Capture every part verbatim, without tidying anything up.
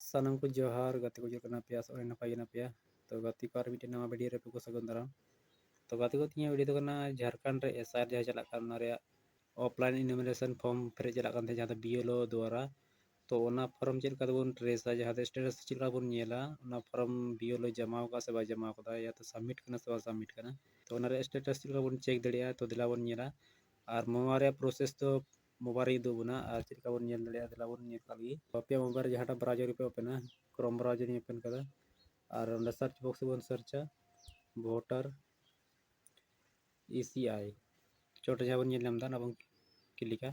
ᱥᱟᱱᱟᱢ ᱠᱚ ᱡᱚᱦᱟᱨ, ᱜᱟᱛᱮ ᱠᱚ ᱪᱮᱫ ᱞᱮᱠᱟ ᱢᱮᱱᱟᱜ ᱯᱮᱭᱟ? ᱟᱥᱚᱜ ᱟᱹᱧ ᱱᱟᱯᱟᱭ ᱜᱮ ᱢᱮᱱᱟᱜ ᱯᱮᱭᱟ᱾ ᱛᱚ ᱜᱟᱛᱮ ᱠᱚ, ᱟᱨ ᱢᱤᱫᱴᱮᱱ ᱱᱟᱣᱟ ᱵᱷᱤᱰᱤᱭᱳ ᱨᱮ ᱟᱯᱮ ᱠᱚ ᱥᱟᱹᱜᱩᱱ ᱫᱟᱨᱟᱢ᱾ ᱛᱚ ᱜᱟᱛᱮ ᱠᱚ, ᱛᱮᱦᱮᱧᱟᱜ ᱵᱷᱤᱰᱤᱭᱳ ᱫᱚ ᱠᱟᱱᱟ ᱡᱷᱟᱲᱠᱷᱚᱸᱰ ᱨᱮ ᱮᱥ ᱟᱭ ᱟᱨ ᱡᱟᱦᱟᱸ ᱪᱟᱞᱟᱜ ᱠᱟᱱ, ᱚᱱᱟ ᱨᱮᱭᱟᱜ ᱚᱯᱷᱞᱟᱭᱤᱱ ᱤᱱᱩᱢᱟᱨᱮᱥᱚᱱ ᱯᱷᱚᱨᱢ ᱯᱮᱨᱮᱡ ᱪᱟᱞᱟᱜ ᱠᱟᱱ ᱛᱟᱦᱮᱸᱫ, ᱡᱟᱦᱟᱸ ᱫᱚ ᱵᱤ ᱮᱞ ᱳ ᱫᱩᱣᱟᱨᱟ᱾ ᱛᱚ ᱚᱱᱟ ᱯᱷᱚᱨᱢ ᱪᱮᱫ ᱞᱮᱠᱟ ᱛᱮᱵᱚᱱ ᱴᱨᱮᱥᱟ, ᱡᱟᱦᱟᱸ ᱫᱚ ᱥᱴᱮᱴᱟᱥ ᱪᱮᱫ ᱞᱮᱠᱟ ᱵᱚᱱ ᱧᱮᱞᱟ, ᱚᱱᱟ ᱯᱷᱚᱨᱢ ᱵᱤ ᱮᱞ ᱳ ᱡᱚᱢᱟ ᱟᱠᱟᱫᱟ ᱥᱮ ᱵᱟᱭ ᱡᱚᱢᱟ ᱟᱠᱟᱫᱟ, ᱭᱟ ᱛᱚ ᱥᱟᱵᱢᱤᱴ ᱠᱟᱱᱟ ᱥᱮ ᱵᱟᱝ ᱥᱟᱵᱢᱤᱴ ᱠᱟᱱᱟ, ᱛᱚ ᱚᱱᱟ ᱨᱮᱭᱟᱜ ᱥᱴᱮᱴᱟᱥ ᱪᱮᱫ ᱞᱮᱠᱟ ᱵᱚᱱ ᱪᱮᱠ ᱫᱟᱲᱮᱭᱟᱜᱼᱟ, ᱛᱚ ᱫᱮᱞᱟ ᱵᱚᱱ ᱧᱮᱞᱟ᱾ ᱟᱨ ᱱᱚᱣᱟ ᱨᱮᱭᱟᱜ ᱯᱨᱚᱥᱮᱥ ᱫᱚ ᱢᱳᱵᱟᱭᱤᱞ ᱨᱮ ᱩᱫᱩᱜ ᱵᱚᱱᱟ, ᱟᱨ ᱪᱮᱫ ᱞᱮᱠᱟ ᱵᱚᱱ ᱧᱮᱞ ᱫᱟᱲᱮᱭᱟᱜᱼᱟ, ᱫᱮᱞᱟ ᱵᱚᱱ ᱧᱮᱞ ᱠᱟᱜ ᱞᱮᱜᱮ᱾ ᱛᱚ ᱟᱯᱮᱭᱟᱜ ᱢᱳᱵᱟᱭᱤᱞ ᱨᱮ ᱡᱟᱦᱟᱸᱴᱟᱜ ᱵᱨᱟᱣᱡᱟᱨ ᱨᱮᱯᱮ ᱳᱯᱮᱱᱟ, ᱠᱨᱳᱢ ᱵᱨᱟᱣᱡᱟᱨ ᱤᱧ ᱳᱯᱮᱱ ᱠᱟᱫᱟ, ᱟᱨ ᱚᱸᱰᱮ ᱥᱟᱨᱪ ᱵᱚᱠᱥ ᱨᱮᱵᱚᱱ ᱥᱟᱨᱪᱟ ᱵᱷᱳᱴᱟᱨ ᱤ ᱥᱤ ᱟᱭ᱾ ᱪᱚᱴ ᱨᱮ ᱡᱟᱦᱟᱸ ᱵᱚᱱ ᱧᱮᱞ ᱧᱟᱢ ᱮᱫᱟ, ᱚᱱᱟ ᱵᱚᱱ ᱠᱞᱤᱠᱟ᱾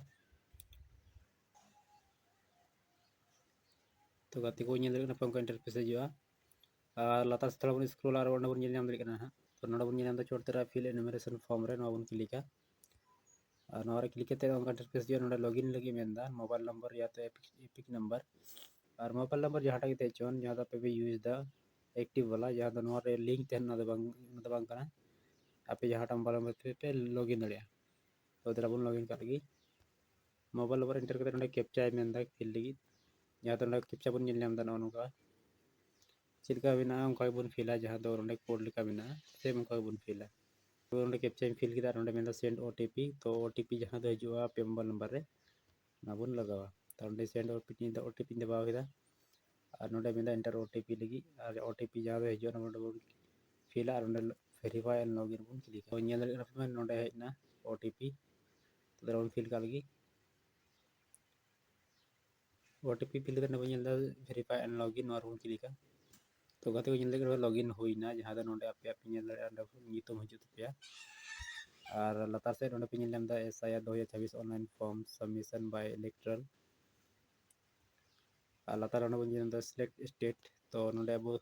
ᱛᱚ ᱜᱟᱛᱮ ᱠᱚ, ᱧᱮᱞ ᱫᱟᱲᱮᱭᱟᱜ ᱠᱟᱱᱟ ᱯᱮ, ᱚᱱᱠᱟ ᱤᱱᱴᱟᱨᱯᱷᱮᱥ ᱦᱤᱡᱩᱜᱼᱟ᱾ ᱟᱨ ᱞᱟᱛᱟᱨ ᱥᱮᱫ ᱛᱷᱚᱲᱟ ᱵᱚᱱ ᱥᱠᱨᱚᱞᱟ, ᱟᱨ ᱚᱸᱰᱮ ᱵᱚᱱ ᱧᱮᱞ ᱧᱟᱢ ᱫᱟᱲᱮᱭᱟᱜ ᱠᱟᱱᱟ ᱦᱟᱸᱜ᱾ ᱛᱚ ᱱᱚᱰᱮ ᱵᱚᱱ ᱧᱮᱞ ᱧᱟᱢ ᱮᱫᱟ ᱪᱚᱴ ᱨᱮ ᱯᱷᱤᱞ ᱮᱱᱩᱢᱟᱨᱮᱥᱚᱱ ᱯᱷᱚᱨᱢ ᱨᱮ, ᱱᱚᱣᱟ ᱵᱚᱱ ᱠᱞᱤᱠᱟ᱾ ᱟᱨ ᱱᱚᱣᱟ ᱨᱮ ᱠᱞᱤᱠ ᱠᱟᱛᱮ ᱚᱱᱠᱟ ᱤᱱᱴᱟᱨᱯᱷᱮᱥ ᱦᱤᱡᱩᱜᱼᱟ᱾ ᱱᱚᱰᱮ ᱞᱚᱜᱤᱱ ᱞᱟᱹᱜᱤᱫ ᱢᱮᱱᱫᱟ, ᱢᱳᱵᱟᱭᱤᱞ ᱱᱟᱢᱵᱟᱨ ᱭᱟ ᱛᱚ ᱮᱯᱤᱠ, ᱮᱯᱤᱠ ᱱᱟᱢᱵᱟᱨ᱾ ᱟᱨ ᱢᱳᱵᱟᱭᱤᱞ ᱱᱟᱢᱵᱟᱨ ᱡᱟᱦᱟᱸᱴᱟᱜ ᱜᱮ ᱛᱟᱦᱮᱸ ᱦᱚᱪᱚᱱ, ᱡᱟᱦᱟᱸ ᱫᱚ ᱟᱯᱮ ᱯᱮ ᱤᱭᱩᱡᱽ ᱮᱫᱟ, ᱮᱠᱴᱤᱵᱷ ᱵᱟᱞᱟ, ᱡᱟᱦᱟᱸ ᱫᱚ ᱱᱚᱣᱟ ᱨᱮ ᱞᱤᱝᱠ ᱛᱟᱦᱮᱱ, ᱚᱱᱟ ᱫᱚ ᱵᱟᱝ, ᱚᱱᱟ ᱫᱚ ᱵᱟᱝ ᱠᱟᱱᱟ᱾ ᱟᱯᱮ ᱡᱟᱦᱟᱸᱴᱟᱜ ᱢᱳᱵᱟᱭᱤᱞ ᱱᱟᱢᱵᱟᱨ ᱛᱮᱯᱮ ᱞᱚᱜᱤᱱ ᱫᱟᱲᱮᱭᱟᱜᱼᱟ᱾ ᱛᱚ ᱫᱮᱞᱟ ᱵᱚᱱ ᱞᱚᱜᱤᱱ ᱠᱟᱜ ᱞᱟᱹᱜᱤᱫ᱾ ᱢᱳᱵᱟᱭᱤᱞ ᱱᱟᱢᱵᱟᱨ ᱮᱱᱴᱟᱨ ᱠᱟᱛᱮ ᱱᱚᱰᱮ ᱠᱮᱯᱪᱟᱭ ᱢᱮᱱᱫᱟ ᱯᱷᱤᱞ ᱞᱟᱹᱜᱤᱫ, ᱡᱟᱦᱟᱸ ᱫᱚ ᱱᱚᱰᱮ ᱠᱮᱯᱪᱟ ᱵᱚᱱ ᱧᱮᱞ ᱧᱟᱢ ᱮᱫᱟ, ᱱᱚᱜᱼᱚ ᱱᱚᱝᱠᱟ ᱪᱮᱫ ᱞᱮᱠᱟ ᱢᱮᱱᱟᱜᱼᱟ, ᱚᱱᱠᱟ ᱜᱮᱵᱚᱱ ᱯᱷᱤᱞᱟ᱾ ᱡᱟᱦᱟᱸ ᱫᱚ ᱱᱚᱰᱮ ᱠᱳᱰ ᱞᱮᱠᱟ ᱢᱮᱱᱟᱜᱼᱟ, ᱥᱮᱢ ᱚᱱᱠᱟ ᱜᱮᱵᱚᱱ ᱯᱷᱤᱞᱟ᱾ ᱛᱚ ᱱᱚᱰᱮ ᱠᱮᱯᱪᱟᱧ ᱯᱷᱤᱞ ᱠᱮᱫᱟ, ᱟᱨ ᱱᱚᱰᱮ ᱢᱮᱱᱫᱟ ᱥᱮᱱᱰ ᱳ ᱴᱤ ᱯᱤ᱾ ᱛᱚ ᱳ ᱴᱤ ᱯᱤ ᱡᱟᱦᱟᱸ ᱫᱚ ᱦᱤᱡᱩᱜᱼᱟ ᱟᱯᱮ ᱢᱳᱵᱟᱭᱤᱞ ᱱᱟᱢᱵᱟᱨ ᱨᱮ, ᱚᱱᱟ ᱵᱚᱱ ᱞᱟᱜᱟᱣᱟ᱾ ᱛᱚ ᱱᱚᱰᱮ send O T P, O T ᱯᱤᱧ ᱫᱟᱵᱟᱣ ᱠᱮᱫᱟ, ᱟᱨ ᱱᱚᱰᱮ ᱢᱮᱱᱫᱟ ᱮᱱᱴᱟᱨ ᱳ ᱴᱤ ᱯᱤ ᱞᱟᱹᱜᱤᱫ, ᱟᱨ ᱳ ᱴᱤ ᱯᱤ ᱡᱟᱦᱟᱸ ᱫᱚ ᱦᱤᱡᱩᱜᱼᱟ, ᱚᱱᱟ ᱱᱚᱰᱮ ᱵᱚᱱ ᱯᱷᱤᱞᱟ, ᱟᱨ ᱱᱚᱰᱮ ᱵᱷᱮᱨᱤᱯᱷᱟᱭ ᱮᱱᱰ ᱞᱚᱜᱤᱱ ᱵᱚᱱ ᱠᱞᱤᱠᱟ᱾ ᱛᱚ ᱧᱮᱞ ᱫᱟᱲᱮᱭᱟᱜ ᱠᱟᱱᱟ ᱯᱮ, ᱱᱚᱰᱮ ᱦᱮᱡ ᱮᱱᱟ ᱳ ᱴᱤ ᱯᱤ᱾ ᱛᱚ ᱵᱚᱱ ᱯᱷᱤᱞ ᱠᱟᱜ ᱞᱟᱹᱜᱤᱫ᱾ ᱳ ᱴᱤ ᱯᱤ ᱯᱷᱤᱞ ᱠᱟᱛᱮ ᱱᱚᱰᱮ ᱵᱚᱱ ᱧᱮᱞ ᱮᱫᱟ ᱵᱷᱮᱨᱤᱯᱷᱟᱭ ᱮᱱᱰ ᱞᱚᱜᱤᱱ, ᱱᱚᱣᱟ ᱨᱮᱵᱚᱱ ᱠᱞᱤᱠᱟ᱾ ᱛᱚ ᱜᱟᱛᱮ ᱠᱚ, ᱧᱮᱞ ᱫᱟᱲᱮᱭᱟᱜ ᱠᱟᱱᱟ ᱞᱚᱜᱤᱱ ᱦᱩᱭᱱᱟ, ᱡᱟᱦᱟᱸ ᱫᱚ ᱱᱚᱰᱮ ᱟᱯᱮᱭᱟᱜ ᱯᱮ ᱧᱮᱞ ᱫᱟᱲᱮᱭᱟᱜᱼᱟ, ᱚᱸᱰᱮ ᱧᱩᱛᱩᱢ ᱦᱤᱡᱩᱜ ᱛᱟᱯᱮᱭᱟ᱾ ᱟᱨ ᱞᱟᱛᱟᱨ ᱥᱮᱫ ᱱᱚᱰᱮ ᱯᱮ ᱧᱮᱞ ᱧᱟᱢ ᱮᱫᱟ ᱮᱥ ᱟᱭ ᱟᱨ ᱫᱩ ᱦᱟᱡᱟᱨ ᱪᱷᱟᱵᱵᱤᱥ online form submission by electoral᱾ ᱟᱨ ᱞᱟᱛᱟᱨ ᱨᱮ ᱚᱸᱰᱮ ᱵᱚᱱ ᱧᱮᱞ ᱮᱫᱟ ᱥᱤᱞᱮᱠᱴ ᱥᱴᱮᱴ᱾ ᱛᱚ ᱱᱚᱰᱮ ᱟᱵᱚ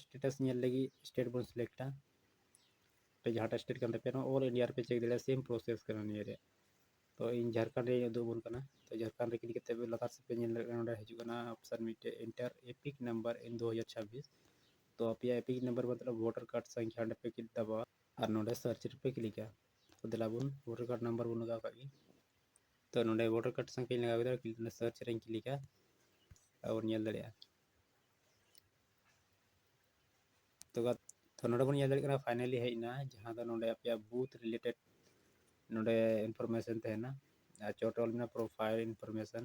ᱥᱴᱮᱴᱟᱥ ᱧᱮᱞ ᱞᱟᱹᱜᱤᱫ ᱥᱴᱮᱴ ᱵᱚᱱ ᱥᱤᱞᱮᱠᱴᱟ᱾ ᱟᱯᱮ ᱡᱟᱦᱟᱸᱴᱟᱜ ᱥᱴᱮᱴ ᱠᱟᱱ ᱛᱟᱯᱮᱭᱟ, ᱱᱚᱣᱟ ᱚᱞ ᱤᱱᱰᱤᱭᱟ ᱨᱮᱯᱮ ᱪᱮᱠ ᱫᱟᱲᱮᱭᱟᱜᱼᱟ, ᱥᱮᱢ ᱯᱨᱚᱥᱮᱥ ᱠᱟᱱᱟ ᱱᱤᱭᱟᱹ ᱨᱮᱭᱟᱜ᱾ ᱛᱚ ᱤᱧ ᱡᱷᱟᱲᱠᱷᱚᱸᱰ ᱨᱮᱧ ᱩᱫᱩᱜ ᱟᱵᱚᱱ ᱠᱟᱱᱟ᱾ ᱛᱚ ᱡᱷᱟᱲᱠᱷᱚᱸᱰ ᱨᱮ ᱠᱞᱤᱠ ᱠᱟᱛᱮ ᱟᱯᱮ ᱞᱟᱛᱟᱨ ᱥᱮᱫ ᱯᱮ ᱧᱮᱞ ᱫᱟᱲᱮᱭᱟᱜ ᱠᱟᱱᱟ, ᱱᱚᱰᱮ ᱦᱤᱡᱩᱜ ᱠᱟᱱᱟ ᱚᱯᱥᱚᱱ ᱢᱤᱫᱴᱮᱡ, enter epic number in ᱫᱩ ᱦᱟᱡᱟᱨ ᱪᱷᱟᱵᱵᱤᱥ᱾ ᱛᱚ ᱟᱯᱮᱭᱟᱜ ᱮᱯᱤᱠ ᱱᱟᱢᱵᱟᱨ ᱢᱚᱛᱞᱚᱵ ᱵᱷᱳᱴᱟᱨ ᱠᱟᱨᱰ ᱥᱚᱝᱠᱷᱭᱟ ᱚᱸᱰᱮ ᱯᱮ ᱠᱞᱤᱠ ᱫᱟᱵᱟᱣᱟ, ᱟᱨ ᱱᱚᱰᱮ ᱥᱟᱨᱪ ᱨᱮᱯᱮ ᱠᱞᱤᱠᱟ᱾ ᱛᱚ ᱫᱮᱞᱟ ᱵᱚᱱ ᱵᱷᱳᱴᱟᱨ ᱠᱟᱨᱰ ᱱᱟᱢᱵᱟᱨ ᱵᱚᱱ ᱞᱟᱜᱟᱣ ᱠᱟᱜ ᱜᱮ᱾ ᱛᱚ ᱱᱚᱰᱮ ᱵᱷᱳᱴᱟᱨ ᱠᱟᱨᱰ ᱥᱚᱝᱠᱷᱭᱟᱧ ᱞᱟᱜᱟᱣ ᱠᱮᱫᱟ, ᱠᱞᱤᱠ, ᱱᱚᱰᱮ ᱥᱟᱨᱪ ᱨᱮᱧ ᱠᱞᱤᱠᱟ᱾ ᱟᱨ ᱵᱚᱱ ᱧᱮᱞ ᱫᱟᱲᱮᱭᱟᱜᱼᱟ᱾ ᱛᱚ ᱜᱟᱛ-, ᱛᱚ ᱱᱚᱰᱮ ᱵᱚᱱ ᱧᱮᱞ ᱫᱟᱲᱮᱭᱟᱜ ᱠᱟᱱᱟ finally ᱦᱮᱡ ᱮᱱᱟ, ᱡᱟᱦᱟᱸ ᱫᱚ ᱱᱚᱰᱮ ᱟᱯᱮᱭᱟᱜ booth related ᱱᱚᱰᱮ information ᱛᱟᱦᱮᱱᱟ᱾ ᱟᱨ ᱪᱚᱴ ᱚᱞ ᱢᱮᱱᱟᱜᱼᱟ profile information,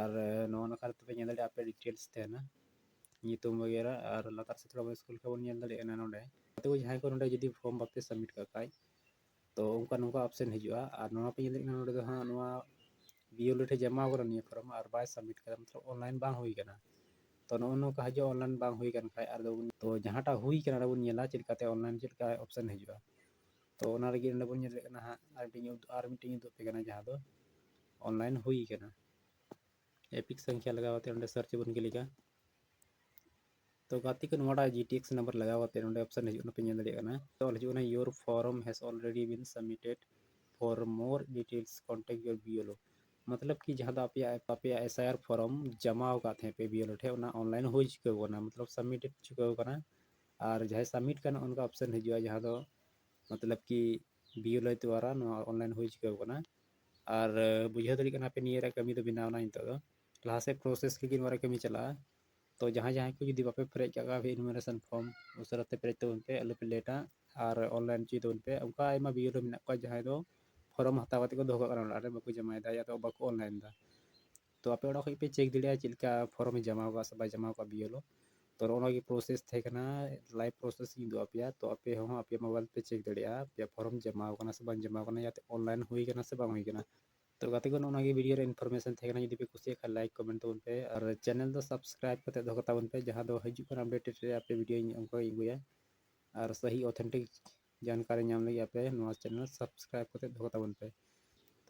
ᱟᱨ ᱱᱚᱣᱟ ᱱᱟᱠᱷᱟ ᱨᱮ ᱛᱚᱵᱮ ᱧᱮᱞ ᱫᱟᱲᱮᱭᱟᱜᱼᱟ ᱟᱯᱮ details ᱛᱟᱦᱮᱱᱟ, ᱧᱩᱛᱩᱢ ᱵᱟᱜᱮᱨᱟ, ᱟᱨ ᱞᱟᱛᱟᱨ ᱥᱮᱫ ᱛᱷᱚᱲᱟ ᱵᱚᱱ scroll ᱞᱮᱠᱷᱟᱱ ᱵᱚᱱ ᱧᱮᱞ ᱫᱟᱲᱮᱭᱟᱜ ᱠᱟᱱᱟ ᱱᱚᱰᱮ ᱛᱚ ᱡᱟᱦᱟᱸᱭ ᱠᱚ ᱱᱚᱰᱮ ᱡᱩᱫᱤ form ᱵᱟᱯᱮ submit ᱠᱟᱜ ᱠᱷᱟᱡ, ᱛᱚ ᱚᱱᱠᱟ ᱱᱚᱝᱠᱟ option ᱦᱤᱡᱩᱜᱼᱟ᱾ ᱟᱨ ᱱᱚᱣᱟ ᱯᱮ ᱧᱮᱞ ᱫᱟᱲᱮᱭᱟᱜ ᱠᱟᱱᱟ ᱱᱚᱰᱮ ᱫᱚ ᱦᱟᱸᱜ ᱱᱚᱣᱟ B L O ᱴᱷᱮᱱ ᱡᱟᱢᱟ ᱟᱠᱟᱱᱟ ᱱᱤᱭᱟᱹ form ᱟᱨ ᱵᱟᱭ submit ᱠᱟᱫᱟ, ᱢᱚᱛᱞᱚᱵ online ᱵᱟᱝ ᱦᱩᱭ ᱠᱟᱱᱟ᱾ ᱛᱚ ᱱᱚᱜᱼᱚ ᱱᱚᱝᱠᱟ ᱦᱤᱡᱩᱜᱼᱟ online ᱵᱟᱝ ᱦᱩᱭ ᱠᱟᱱ ᱠᱷᱟᱡ᱾ ᱟᱨ ᱫᱚ ᱛᱚ ᱡᱟᱦᱟᱸᱴᱟᱜ ᱦᱩᱭ ᱠᱟᱱᱟ ᱚᱸᱰᱮ ᱵᱚᱱ ᱧᱮᱞᱟ ᱪᱮᱫ ᱞᱮᱠᱟᱛᱮ online ᱪᱮᱫ ᱞᱮᱠᱟ option ᱦᱤᱡᱩᱜᱼᱟ᱾ ᱛᱚ ᱚᱱᱟ ᱞᱟᱹᱜᱤᱫ ᱱᱚᱰᱮ ᱵᱚᱱ ᱧᱮᱞ ᱫᱟᱲᱮᱭᱟᱜ ᱠᱟᱱᱟ ᱦᱟᱸᱜ, ᱟᱨ ᱢᱤᱫᱴᱤᱡ ᱤᱧ ᱩᱫᱩᱜ, ᱟᱨ ᱢᱤᱫᱴᱤᱡ ᱤᱧ ᱩᱫᱩᱜ ᱟᱯᱮ ᱠᱟᱱᱟ ᱡᱟᱦᱟᱸ ᱫᱚ online ᱦᱩᱭ ᱠᱟᱱᱟ᱾ EPIC ᱥᱚᱝᱠᱷᱭᱟ ᱞᱟᱜᱟᱣ ᱠᱟᱛᱮ ᱱᱚᱰᱮ search ᱵᱚᱱ ᱠᱞᱤᱠᱟ᱾ ᱛᱚ ᱜᱟᱛᱮ ᱠᱚ ᱱᱚᱣᱟᱴᱟᱜ G T X number ᱞᱟᱜᱟᱣ ᱠᱟᱛᱮ ᱱᱚᱰᱮ option ᱦᱤᱡᱩᱜ ᱠᱟᱱᱟ, ᱯᱮ ᱧᱮᱞ ᱫᱟᱲᱮᱭᱟᱜ ᱠᱟᱱᱟ᱾ ᱛᱚ ᱚᱞ ᱦᱤᱡᱩᱜ ᱠᱟᱱᱟ your form has already been submitted, for more details contact your B L O᱾ ᱢᱚᱛᱞᱚᱵ ᱠᱤ ᱡᱟᱦᱟᱸ ᱫᱚ ᱟᱯᱮᱭᱟᱜ, ᱟᱯᱮᱭᱟᱜ S I R form ᱡᱟᱢᱟ ᱟᱠᱟᱫ ᱛᱟᱦᱮᱸᱫ ᱯᱮ B L O ᱴᱷᱮᱱ, ᱚᱱᱟ online ᱦᱩᱭ ᱪᱩᱠᱟᱹᱣ ᱠᱟᱱᱟ, ᱢᱚᱛᱞᱚᱵ submitted ᱪᱩᱠᱟᱹᱣ ᱠᱟᱱᱟ᱾ ᱟᱨ ᱡᱟᱦᱟᱸᱭ submit ᱠᱟᱱᱟ ᱚᱱᱠᱟ option ᱦᱤᱡᱩᱜᱼᱟ ᱡᱟᱦᱟᱸ ᱫᱚ ᱢᱚᱛᱞᱚᱵ ᱠᱤ B L O ᱫᱣᱟᱨᱟ ᱱᱚᱣᱟ online ᱦᱩᱭ ᱪᱩᱠᱟᱹᱣ ᱠᱟᱱᱟ᱾ ᱟᱨ ᱵᱩᱡᱷᱟᱹᱣ ᱫᱟᱲᱮᱭᱟᱜ ᱠᱟᱱᱟ ᱯᱮ ᱱᱤᱭᱟᱹ ᱨᱮᱭᱟᱜ ᱠᱟᱹᱢᱤ ᱫᱚ ᱵᱮᱱᱟᱣ ᱮᱱᱟ ᱱᱤᱛᱚᱜ ᱫᱚ᱾ ᱞᱟᱦᱟ ᱥᱮᱫ process ᱞᱟᱹᱜᱤᱫ ᱱᱚᱣᱟ ᱨᱮ ᱠᱟᱹᱢᱤ ᱪᱟᱞᱟᱜᱼᱟ᱾ ᱛᱚ ᱡᱟᱦᱟᱸᱭ ᱡᱟᱦᱟᱸᱭ ᱠᱚ ᱡᱩᱫᱤ ᱵᱟᱯᱮ ᱯᱮᱨᱮᱡ ᱠᱟᱜ ᱠᱷᱟᱡ enumeration form, ᱩᱥᱟᱹᱨᱟ ᱛᱮ ᱯᱮᱨᱮᱡ ᱛᱟᱵᱚᱱ ᱯᱮ, ᱟᱞᱚ ᱯᱮ ᱞᱮᱴᱟ᱾ ᱟᱨ online ᱦᱚᱪᱚᱭ ᱛᱟᱵᱚᱱ ᱯᱮ᱾ ᱚᱱᱠᱟ ᱟᱭᱢᱟ B L O ᱢᱮᱱᱟᱜ ᱠᱚᱣᱟ ᱡᱟᱦᱟᱸᱭ ᱫᱚ form ᱦᱟᱛᱟᱣ ᱠᱟᱛᱮ ᱠᱚ ᱫᱚᱦᱚ ᱠᱟᱜ ᱠᱟᱱᱟ ᱚᱲᱟᱜ ᱨᱮ, ᱵᱟᱠᱚ ᱡᱟᱢᱟᱭᱮᱫᱟ ᱭᱟ ᱛᱚ ᱵᱟᱠᱚ online ᱮᱫᱟ᱾ ᱛᱚ ᱟᱯᱮ ᱚᱲᱟᱜ ᱠᱷᱚᱡ ᱯᱮ check ᱫᱟᱲᱮᱭᱟᱜᱼᱟ ᱪᱮᱫ ᱞᱮᱠᱟ form ᱮ ᱡᱟᱢᱟ ᱟᱠᱟᱫ ᱥᱮ ᱵᱟᱭ ᱡᱟᱢᱟ ᱟᱠᱟᱫ B L O᱾ ᱛᱚ ᱱᱚᱜᱼᱚ ᱱᱚᱣᱟ ᱜᱮ process ᱛᱟᱦᱮᱸ ᱠᱟᱱᱟ, live process ᱤᱧ ᱩᱫᱩᱜ ᱟᱯᱮᱭᱟ᱾ ᱛᱚ ᱟᱯᱮ ᱦᱚᱸ ᱟᱯᱮᱭᱟᱜ mobile ᱯᱮ check ᱫᱟᱲᱮᱭᱟᱜᱼᱟ ᱟᱯᱮᱭᱟᱜ form ᱡᱟᱢᱟ ᱟᱠᱟᱱᱟ ᱥᱮ ᱵᱟᱝ ᱡᱟᱢᱟ ᱟᱠᱟᱱᱟ, ᱭᱟᱛᱮ online ᱦᱩᱭ ᱠᱟᱱᱟ ᱥᱮ ᱵᱟᱝ ᱦᱩᱭ ᱠᱟᱱᱟ᱾ ᱛᱚ ᱜᱟᱛᱮ ᱠᱚ, ᱱᱚᱜᱼᱚ ᱱᱚᱣᱟ ᱜᱮ video ᱨᱮ information ᱛᱟᱦᱮᱸ ᱠᱟᱱᱟ᱾ ᱡᱩᱫᱤ ᱯᱮ ᱠᱩᱥᱤᱭᱟᱜ ᱠᱷᱟᱱ like comment ᱛᱟᱵᱚᱱ ᱯᱮ, ᱟᱨ channel ᱫᱚ subscribe ᱠᱟᱛᱮ ᱫᱚᱦᱚ ᱠᱟᱛᱟᱵᱚᱱ ᱯᱮ, ᱡᱟᱦᱟᱸ ᱫᱚ ᱦᱤᱡᱩᱜ ᱠᱟᱱ update ᱨᱮ ᱟᱯᱮ video ᱤᱧ ᱚᱱᱠᱟᱧ ᱟᱹᱜᱩᱭᱟ᱾ ᱟᱨ ᱥᱟᱹᱦᱤ authentic ᱡᱟᱱᱠᱟᱨᱤ ᱧᱟᱢ ᱞᱟᱹᱜᱤᱫ ᱟᱯᱮ ᱱᱚᱣᱟ channel subscribe ᱠᱟᱛᱮ ᱫᱚᱦᱚ ᱠᱟᱛᱟᱵᱚᱱ ᱯᱮ᱾